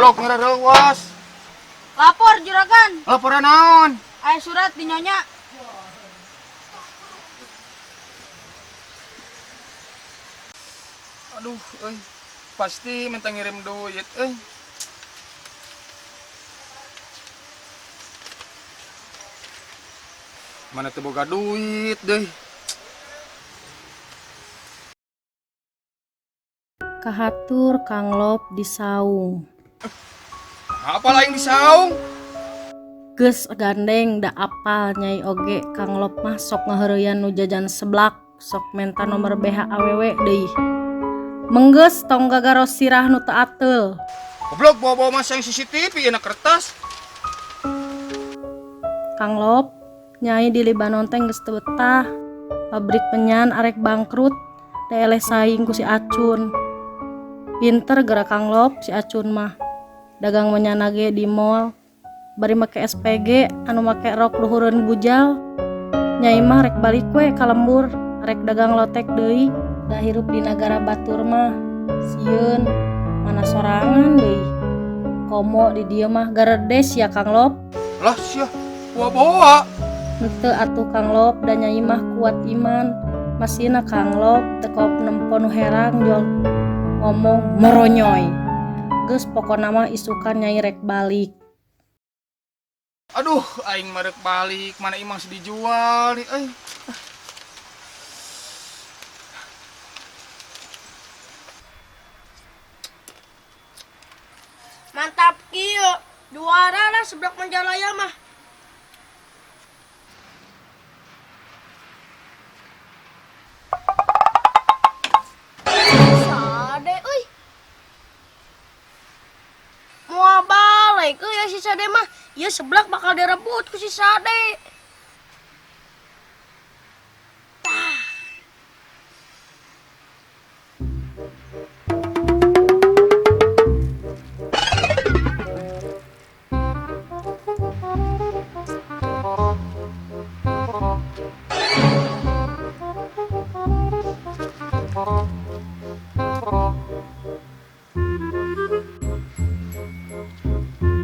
Goblok ngarareuwas. Lapor juragan. Laporan naon? Aya surat di nyonya. Aduh, euy. Pasti minta ngirim duit, euy. Mana teu boga duit deh. Kahatur Kang Lop di saung. Apa lain di saung? Geus gandeng da apal Nyai oge Kang Lop mah sok ngaheureuyan nu jajan seblak, sok menta nomor BH awewe deui. Menggeus tong gagaros sirah nu teu ateul. Goblok bawa-bawa masang CCTV enak kertas. Kang Lop, Nyai di Libanon teh geus teu betah. Pabrik menyan arek bangkrut, da eleh saing ku si Acun. Pinter gerak Kang Lop si Acun mah. Dagang menyan ge di mall. Bari make SPG anu make rok luhureun bujal. Nyai mah rek balik we ka lembur, rek dagang lotek deui. Da hirup di nagara batur mah sieun mana sorangan deui. Komo di dieu mah garedes ya Kang Lop. Lah sia, bawa-bawa. Henteu atuh Kang Lop da Nyai mah kuat iman. Masina Kang Lop teu kop nempo nu herang jol ngomong moronyoy. Geus pokona mah isukan Nyai rek balik. Aduh, aing mah rek balik, mana imang sih dijual nih, euy. Mantap kieu. Juara lah seblak Majalaya mah. Sade euy. Moal balik euy ya si Sade mah. Ieu seblak bakal direbut ku si Sade. Tah.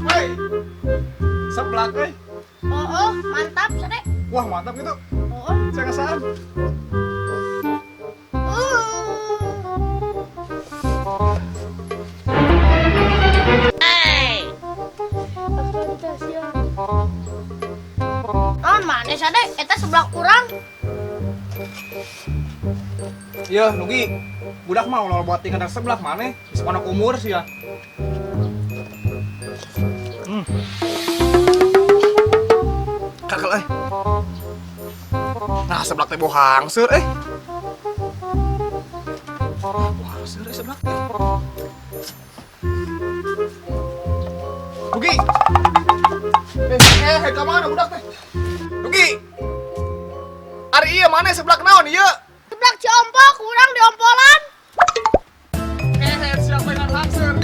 Hei. Seblak euy. Oh, mantap Sade. Wah, mantap gitu. Oh. Saya ngesaan. Naon maneh Sade? Eta seblak urang. Iya, Nugi. Budak mah ulah buat tinggal seblak maneh. Geus pondok umur sih ya. Kakel euy. Nah, seblak teh bau hangseur euy. Bau hangseur euy seblak teh. Nugi. Ka mana budak teh? Nugi. Ari ieu maneh seblak naon ieu? Seblak Ciompok, urang diompolan. Siapa yang hangseur?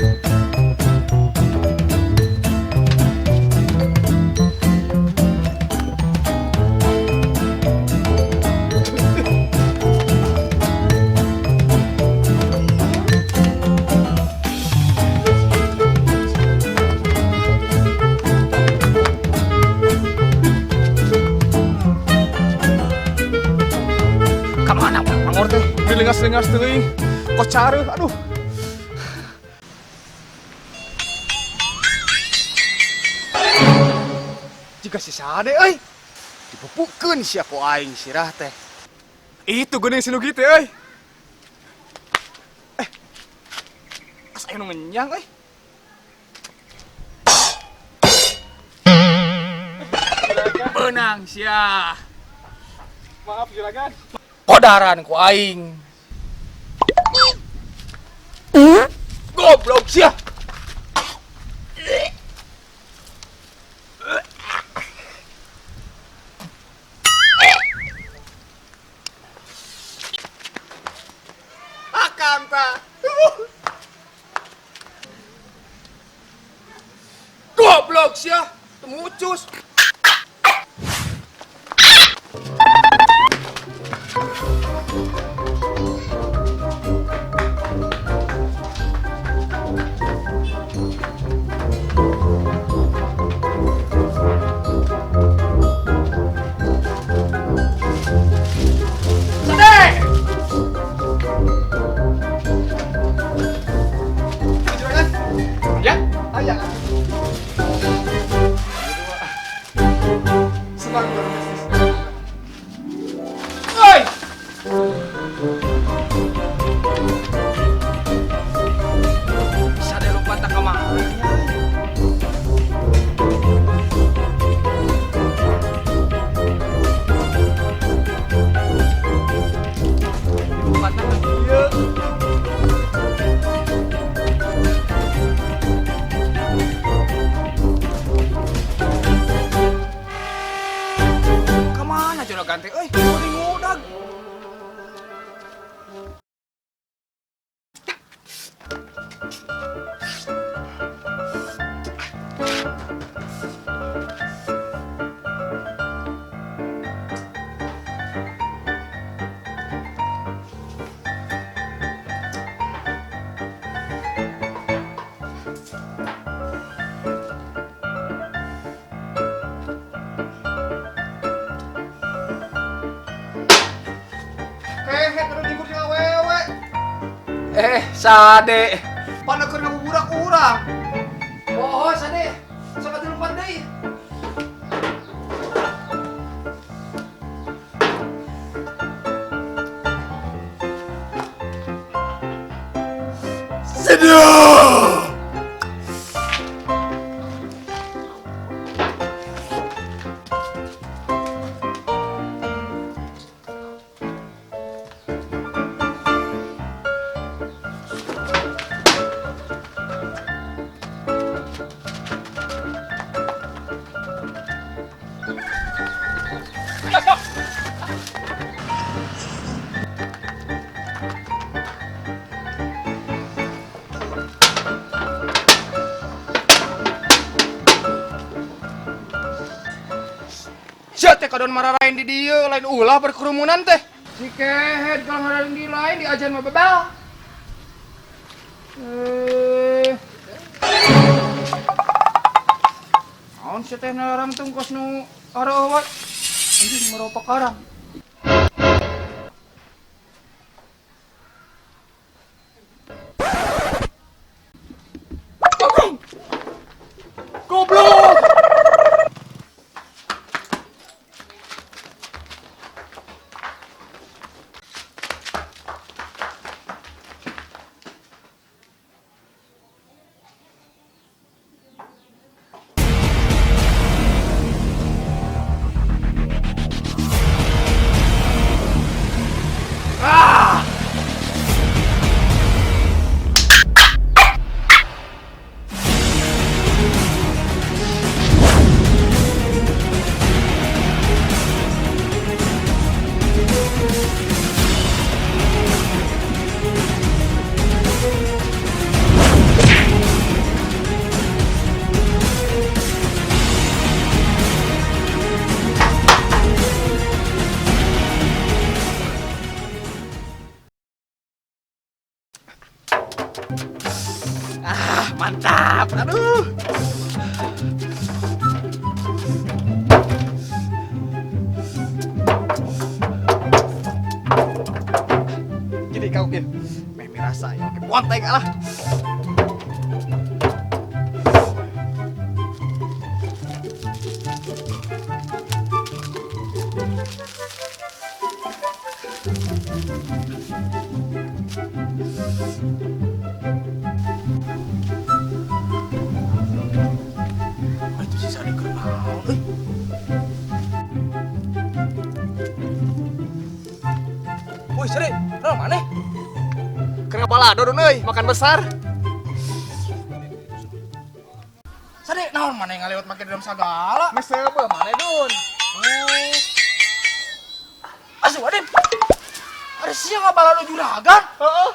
Kemana Bang Mangor teh? Dilengas-lengas teuing. Kok careuh, aduh. Jika si Sade euy. Dipupukeun sia ku aing sirah teh. Itu geuning si Nugi teh euy. Asa aya nu ngenyang euy. Beunang sia. Maaf juragan. Kodaran ku aing. Goblok sia. Akang ta. Goblok sia, temucus. Sade. Pana keur ngabuburak urang. Oh, Sade. Sok atuh lompat deui. Seduh. Sia teh kadon mararain di dieu, lain ulah berkerumunan teh. Si kehed kalau ngarain di lain diajar mah bebel. Naon sia teh naram tungkos nu arawa. Anjing meropak karang. Goblok! Ah, mantap. Aduh. Jadi kau ya, meh rasa ya, oke, pontek lah. Itu si Sadi keur naon euy? Woi, Sadi, naon maneh? Keur ngabalado dun euy, makan besar. Sade, naon maneh ngalewat make dalam sagala? Meh seubeuh maneh dun. Oh. Asuh, Adin. Ada sia ngabalado juragan? Heeh.